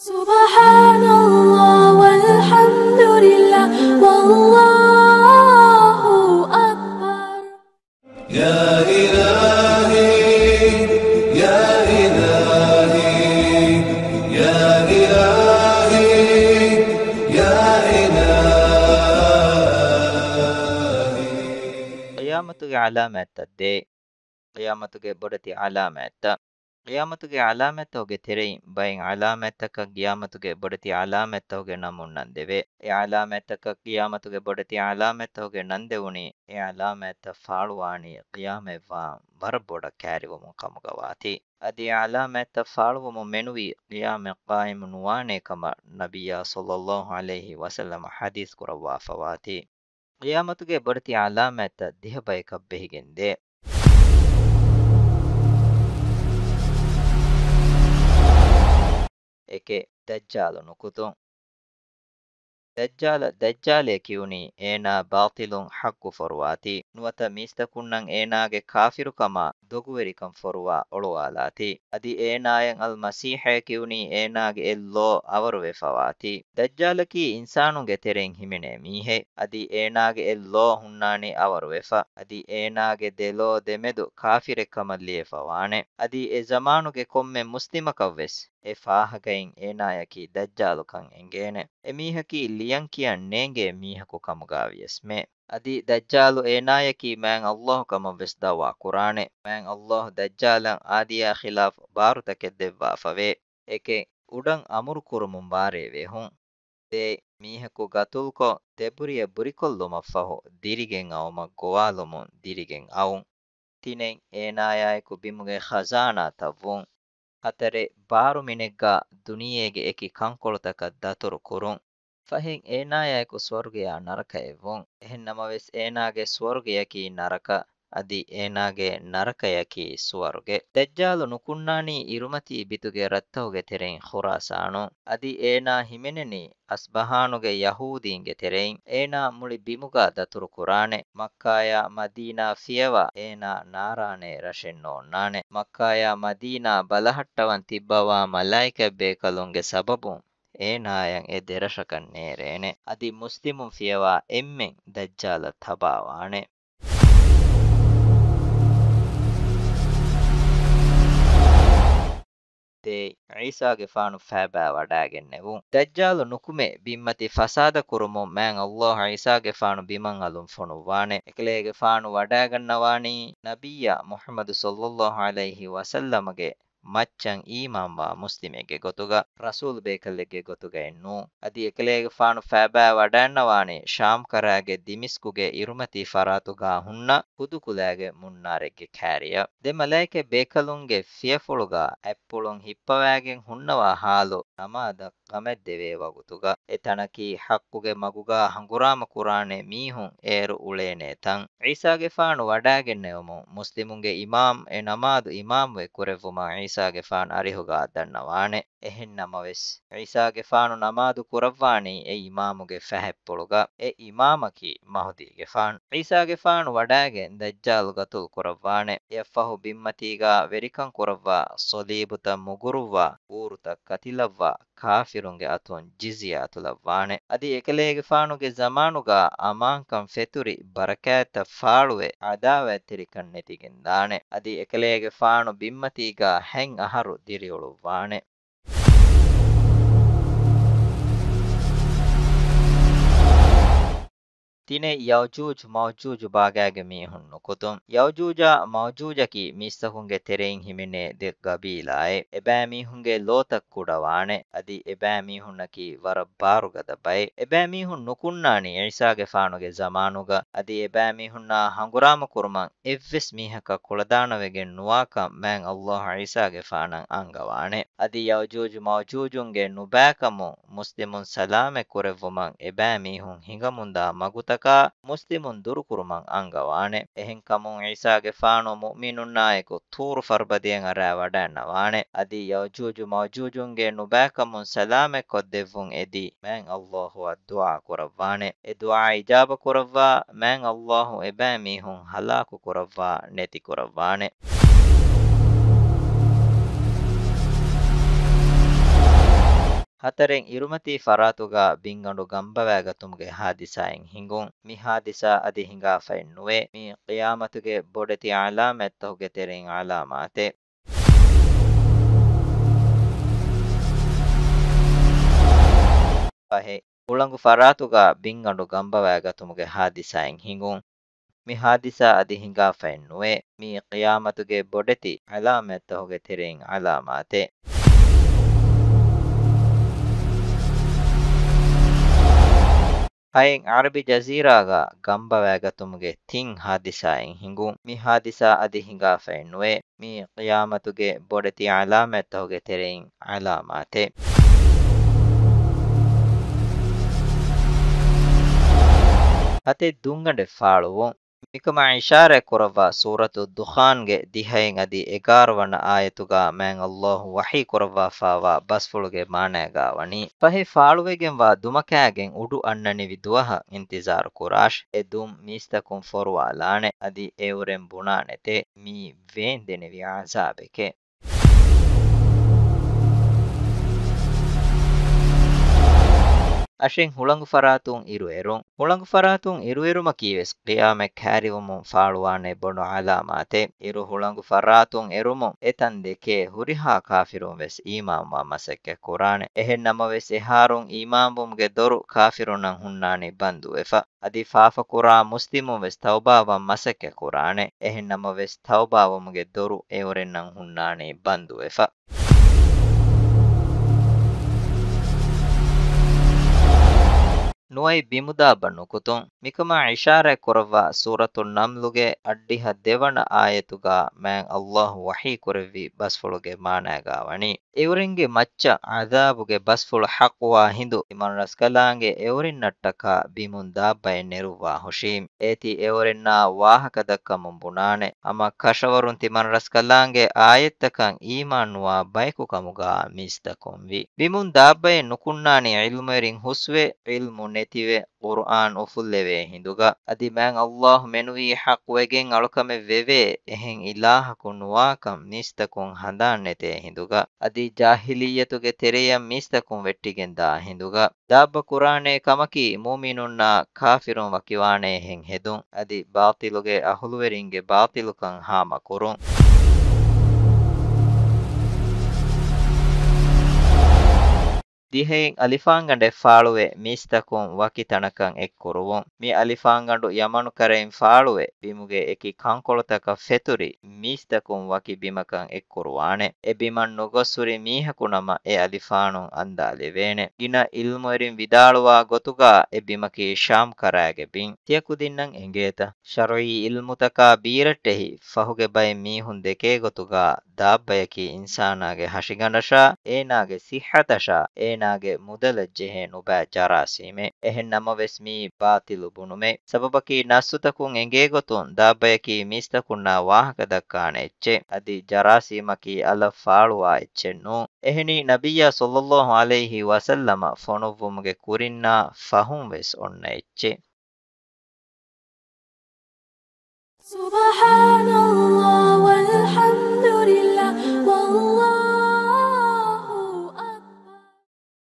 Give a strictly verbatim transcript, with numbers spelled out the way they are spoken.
سبحان الله والحمد لله والله أكبر. يا إلهي، يا إلهي، يا إلهي، يا إلهي. ޤިޔާމަތުގެ ޢަލާމާތްތައް ދޭ. ޤިޔާމަތުގެ ބޮޑެތި ޢަލާމާތްތައް. ޤިޔާމަތުގެ ޢަލާމާތްތަކުގެ ތެރެއިން ބައެއް ޢަލާމާތްތަކަށް ޤިޔާމަތުގެ ބޮޑެތި ޢަލާމާތްތަކުގެ ނަމުން ނަންދެވޭ. އެ ޢަލާމާތްތަކަށް ޤިޔާމަތުގެ ބޮޑެތި ޢަލާމާތްތަކުގެ ނަންދެވުނީ، އެ ޢަލާމާތްތައް ފާޅުވާނީ ޤިޔާމަތްވާން ވަރަށް ބޮޑަށް ކައިރިވުމުން ކަމުގަ ވާތީ. އަދި އެ ޢަލާމާތްތައް ފާޅުވުމުން މެނުވީ ޤިޔާމަތް ޤާއިމު ނުވާނޭ ކަމަށް ނަބިއްޔާ ޞައްލައްލާހު ޢަލައިހި ވަސައްލަމަ ޙަދީޘް ކުރައްވާފަ ވާތީ. ޤިޔާމަތުގެ ބޮޑެތި ޢަލާމާތްތައް ދިހަ ބަޔަކަށް ބެހިގެން ދޭ. އެކެއް، ދައްޖާލު ނުކުތުން. ދައްޖާލަށް ދައްޖާލޭ ކިޔުނީ އޭނާ ބާޠިލުން ޙައްޤު ފޮރުވާތީ. ނުވަތަ މީސްތަކުންނަށް އޭނާގެ ކާފިރުކަމާ ދޮގުވެރިކަން ފޮރުވާ އޮޅުވާލާތީ. އަދި އޭނާޔަށް އަލްމަސީޙޭ ކިޔުނީ އޭނާގެ އެއް ލޯ އަވަރުވެފަ ވާތީ. ދައްޖާލަކީ އިންސާނުންގެ ތެރެއިން ހިމެނޭ މީހެއް. އަދި އޭނާގެ އެއް ލޯ ހުންނާނީ އަވަރުވެފަ. އަދި އޭނާގެ ދެ ލޯ ދެމެދު ކާފިރެއްކަމަށް ލިޔެފަ ވާނެ. އަދި އެ ޒަމާނުގެ ކޮންމެ މުސްލިމަކަށްވެސް އެ ފާހަގައިން އޭނާޔަކީ ދައްޖާލުކަން އެނގޭނެ. އެމީހަކީ ލިޔަން ކިޔަން ނޭނގޭ މީހަކު ކަމުގަވިޔަސްމެ. އަދި ދައްޖާލު އޭނާޔަކީ މާތް ﷲ ކަމަށްވެސް ދަޢުވާ ކުރާނެ. މާތް ﷲ ދައްޖާލަށް އާދިޔާ ޚިލާފު ބާރުތަކެއް ދެއްވާފަވޭ. އެކެއް، އުޑަން އަމުރު ކުރުމުން ބާރޭވޭ ހުން. ދޭއް، މީހަކު ގަތުލުކޮށް، ދެބުރިއަށް ބުރިކޮށްލުމަށްފަހު ދިރިގެން އައުމަށް ގޮވާލުމުން ދިރިގެން އައުން. ތިނެއް، އޭނާޔާއެކު ބިމުގެ ޚަޒާނާ ތައްވުން. ހަތަރެއް، ބާރުމިނެއްގާ ދުނިޔޭގެ އެކި ކަންކޮޅުތަކަށް ދަތުރު ކުރުން. ފަހެއް، އޭނާޔާއެކު ސުވަރުގެޔާ ނަރަކައެއްވުން. އެހެން ނަމަވެސް، އޭނާގެ ސުވަރުގެޔަކީ ނަރަކަ، އަދި އޭނާގެ ނަރަކަޔަކީ ސުވަރުގެ. ދައްޖާލު ނުކުންނާނީ އިރުމަތީ ބިތުގެ ރަށްތަކުގެ ތެރެއިން ޚުރާސާނުން. އަދި އޭނާ ހިމެނެނީ އަސްބަހާނުގެ ޔަހޫދީންގެ ތެރެއިން. އޭނާ މުޅި ބިމުގާ ދަތުރު ކުރާނެ. މައްކާޔާ މަދީނާ ފިޔަވާ އޭނާ ނާރާނޭ ރަށެއް ނޯންނާނެ. މައްކާޔާ މަދީނާ ބަލަހައްޓަވަން ތިއްބަވާ މަލާއިކަތް ބޭކަލުންގެ ސަބަބުން އޭނާޔަށް އެ ދެރަށަކަށް ނޭރޭނެ. އަދި މުސްލިމުން ފިޔަވާ އެންމެން ދައްޖާލަށް ތަބާވާނެ. ދޭއް، ޢީސާގެފާނު ފައިބާ ވަޑައިގެންނެވުން. ދައްޖާލު ނުކުމެ ބިންމަތި ފަސާދަ ކުރުމުން މާތް ﷲ ޢީސާގެފާނު ބިމަށް އަލުން ފޮނުއްވާނެ. އެކަލޭގެފާނު ވަޑައިގަންނަވާނީ ނަބިއްޔާ މުޙައްމަދު ޞައްލައްލާހު ޢަލައިހި ވަސައްލަމަގެ މައްޗަށް އީމާންވާ މުސްލިމެއްގެ ގޮތުގަ، ރަސޫލު ބޭކަލެއްގެ ގޮތުގައެއް ނޫން. އަދި އެކަލޭގެފާނު ފައިބާ ވަޑައިންނަވާނީ ޝާމް ކަރާގެ ދިމިސްކުގެ އިރުމަތީ ފަރާތުގާ ހުންނަ ހުދުކުލައިގެ މުންނާރެއްގެ ކާރިއަށް. ދެ މަލާއިކަތް ބޭކަލުންގެ ފިޔަފުޅުގާ އަތްޕުޅުން ހިއްޕަވައިގެން ހުންނަވާ ހާލު ނަމާދަށް ޤަމަށްދެވޭ ވަގުތުގަ، އެ ތަނަކީ ޙައްޤުގެ މަގުގާ ހަނގުރާމަ ކުރާނެ މީހުން އޭރު އުޅޭނޭ ތަން. ޢީސާގެފާނު ވަޑައިގެންނެވުމުން މުސްލިމުންގެ އިމާމް އެ ނަމާދު އިމާމްވެ ކުރެއްވުމަށް ޢީސާގެފާނު އަރިހުގާ ދަންނަވާނެ. އެހެން ނަމަވެސް، ޢީސާގެފާނު ނަމާދު ކުރައްވާނީ އެ އިމާމުގެ ފަހަތްޕުޅުގަ. އެ އިމާމަކީ މަހުދީގެފާނު. ޢީސާގެފާނު ވަޑައިގެން ދައްޖާލު ގަތުލު ކުރައްވާނެ. އެއަށްފަހު ބިންމަތީގާ ވެރިކަން ކުރައްވާ، ޞަލީބުތައް މުގުރުއްވާ، އޫރުތައް ކަތިލައްވާ، ކާފިރުންގެ އަތުން ޖިޒްޔާ އަތުލައްވާނެ. އަދި އެކަލޭގެފާނުގެ ޒަމާނުގާ އަމާންކަން ފެތުރި، ބަރަކާތްތައް ފާޅުވެ، ޢަދާވާތްތެރިކަން ނެތިގެންދާނެ. އަދި އެކަލޭގެފާނު ބިންމަތީގާ ހަތް އަހަރު ދިރިއުޅުއްވާނެ. ތިނެއް، ޔައުޖޫޖު މައުޖޫޖު ބާގާގެ މީހުން ނުކުތުން. ޔައުޖޫޖާ މައުޖޫޖަކީ މީސްތަކުންގެ ތެރެއިން ހިމެނޭ ދެ ގަބީލާއެއް. އެބައިމީހުންގެ ލޯތައް ކުޑަވާނެ. އަދި އެބައިމީހުންނަކީ ވަރަށް ބާރުގަދަ ބައެއް. އެބައިމީހުން ނުކުންނާނީ ޢީސާގެފާނުގެ ޒަމާނުގަ. އަދި އެބައިމީހުންނާ ހަނގުރާމަ ކުރުމަށް އެއްވެސް މީހަކަށް ކުޅަދާނަވެގެން ނުވާކަން މާތް ﷲ ޢީސާގެފާނަށް އަންގަވާނެ. އަދި ޔައުޖޫޖު މައުޖޫޖުންގެ ނުބައިކަމުން މުސްލިމުން ސަލާމަތް ކުރެއްވުމަށް އެބައިމީހުން ހިނގަމުންދާ މަގުތަކާ މުސްލިމުން ދުރުކުރުމަށް އަންގަވާނެ. އެހެންކަމުން ޢީސާގެފާނު މުއުމިނުންނާއެކު ތޫރު ފަރުބަދިއަށް އަރާ ވަޑައިންނަވާނެ. އަދި ޔައުޖޫޖު މައުޖޫޖުންގެ ނުބައިކަމުން ސަލާމަތްކޮށްދެއްވުން އެދި މާތް ﷲ އަށް ދުޢާ ކުރައްވާނެ. އެ ދުޢާ އިޖާބަ ކުރައްވާ، މާތް ﷲ އެބައިމީހުން ހަލާކު ކުރައްވާ، ނެތި ކުރައްވާނެ. ހަތަރެއް، އިރުމަތީ ފަރާތުގަ ބިންގަނޑު ގަނބަވައިގަތުމުގެ ހާދިސާއެއް ހިނގުން. މި ހާދިސާ އަދި ހިނގާފައެއް ނުވޭ. މީ ޤިޔާމަތުގެ ބޮޑެތި އަލާމާތްތަކުގެ ތެރެއިން އަލާމާތެއް. ފަހެއް، ހުޅަނގު ފަރާތުގަ ބިންގަނޑު ގަނބަވައިގަތުމުގެ ހާދިސާއެއް ހިނގުން. މި ހާދިސާ އަދި ހިނގާފައެއް ނުވޭ. މީ ޤިޔާމަތުގެ ބޮޑެތި އަލާމާތްތަކުގެ ތެރެއިން އަލާމާތެއް. ހައެއް، އަރަބި ޖަޒީރާގަ ގަނބަވައިގަތުމުގެ ތިން ހާދިސާއެއް ހިނގުން. މި ހާދިސާ އަދި ހިނގާފައެއް ނުވޭ. މީ ޤިޔާމަތުގެ ބޮޑެތި އަލާމާތްތަކުގެ ތެރެއިން އަލާމާތެއް. ހަތެއް، ދުންގަނޑެއް ފާޅުވުން. މިކަމަށް އިޝާރާތް ކުރައްވާ ސޫރަތު ދުޚާންގެ ދިހައެއް އަދި އެގާރަ ވަނަ އާޔަތުގަ މާތް ﷲ ވަޙީ ކުރައްވާފައިވާ ބަސްފުޅުގެ މާނައިގަ ވަނީ، ފަހެ ފާޅުވެގެންވާ ދުމަކާގެން އުޑު އަންނަނިވި ދުވަހަށް އިންތިޒާރު ކުރާށި. އެ ދުން މީސްތަކުން ފޮރުވާލާނެ. އަދި އެއުރެން ބުނާނެތޭ، މީ ވޭންދެނިވި ޢަޒާބެކޭ. އަށެއް، ހުޅަނގު ފަރާތުން އިރުއެރުން. ހުޅަނގު ފަރާތުން އިރުއެރުމަކީވެސް ޤިޔާމަތް ކައިރިވުމުން ފާޅުވާނެ ބޮޑު އަލާމާތެއް. އިރު ހުޅަނގު ފަރާތުން އެރުމުން އެތަން ދެކޭ ހުރިހާ ކާފިރުން ވެސް އީމާންވާ މަސައްކަތް ކުރާނެ. އެހެން ނަމަވެސް އެހާރުން އީމާންވުމުގެ ދޮރު ކާފިރުންނަށް ހުންނާނީ ބަންދުވެފަ. އަދި ފާފަކުރާ މުސްލިމުން ވެސް ތައުބާވަން މަސައްކަތް ކުރާނެ. އެހެން ނަމަވެސް ތައުބާވުމުގެ ދޮރު އެއުރެންނަށް ހުންނާނީ ބަންދުވެފަ. ނުވައި، ބިމު ދާއްބަ ނުކުތުން. މިކަމަށް އިޝާރާތް ކުރައްވާ ސޫރަތު ނަމްލުގެ އަށްޑިހަ ދެވަނަ އާޔަތުގަ މާތް ﷲ ވަޙީ ކުރެއްވި ބަސްފުޅުގެ މާނައިގަ ވަނީ، އެއުރެންގެ މައްޗަށް ޢަޛާބުގެ ބަސްފުޅު ޙައްޤުވާ ހިނދު ތިމަންރަސްކަލާނގެ އެއުރެންނަށްޓަކާ ބިމުން ދާއްބައެއް ނެރުއްވާ ހުށީ. އޭތި އެއުރެންނާ ވާހަކަ ދައްކަމުން ބުނާނެ، ހަމަ ކަށަވަރުން ތިމަންރަސްކަލާނގެ އާޔަތްތަކަށް އީމާންނުވާ ބަޔަކު ކަމުގަ މީސްތަކުން ވި. ބިމުން ދާއްބައެއް ނުކުންނާނީ ޢިލްމުވެރިން ހުސްވެ، ޢިލްމު ނެތިވެ، ޤުރުއާން އުފުއްލެވޭ ހިނދުގަ. އަދި މާތް ﷲ މެނުވީ ޙައްޤުވެގެން އަޅުކަމެއް ވެވޭ، އެހެން އިލާހަކު ނުވާކަން މީސްތަކުން ހަނދާން ނެތޭ ހިނދުގަ. އަދި ޖާހިލިއްޔަތުގެ ތެރެޔަށް މީސްތަކުން ވެއްޓިގެން ދާ ހިނދުގަ. ދާއްބަ ކުރާނޭ ކަމަކީ މުއުމިނުންނާ ކާފިރުން ވަކިވާނޭހެން ހެދުން، އަދި ބާޠިލުގެ އަހުލުވެރިންގެ ބާޠިލުކަން ހާމަކުރުން. ދިހައިން އަލިފާންގަނޑެއް ފާޅުވެ މީސްތަކުން ވަކި ތަނަކަށް އެއްކުރުވުން. މި އަލިފާންގަނޑު ޔަމަނު ކަރައިން ފާޅުވެ، ބިމުގެ އެކި ކަންކޮޅުތަކަށް ފެތުރި، މީސްތަކުން ވަކި ބިމަކަށް އެއްކުރުވާނެ. އެ ބިމަށް ނުގޮސް ހުރި މީހަކު ނަމަ އެ އަލިފާނުން އަންދާލެވޭނެ. ގިނަ އިލްމުވެރިން ވިދާޅުވާ ގޮތުގަ އެ ބިމަކީ ޝާމް ކަރައިގެ ބިން. ތިޔަ ކުދިންނަށް އެނގޭތަ؟ ޝަރުޢީ އިލްމުތަކާ ބީރައްޓެހި ފަހުގެ ބައެއް މީހުން ދެކޭ ގޮތުގަ ދާއްބަޔަކީ އިންސާނާގެ ހަށިގަނޑަށާ، އޭނާގެ ޞިއްޙަތަށާ، އޭނާގެ މުދަލަށް ޖެހޭ ނުބައި ޖަރާސީމެއް. އެހެން ނަމަވެސް މީ ބާޠިލު ބުނުމެއް. ސަބަބަކީ ނައްޞުތަކުން އެނގޭ ގޮތުން ދާއްބަޔަކީ މީސްތަކުންނާ ވާހަކަ ދައްކާނެ އެއްޗެއް. އަދި ޖަރާސީމަކީ އަލަށް ފާޅުވާ އެއްޗެއް ނޫން. އެހެނީ ނަބިއްޔާ ޞައްލައްލާހު ޢަލައިހި ވަސައްލަމަ ފޮނުއްވުމުގެ ކުރިންނާ ފަހުން ވެސް އޮންނަ އެއްޗެއް. سبحان الله.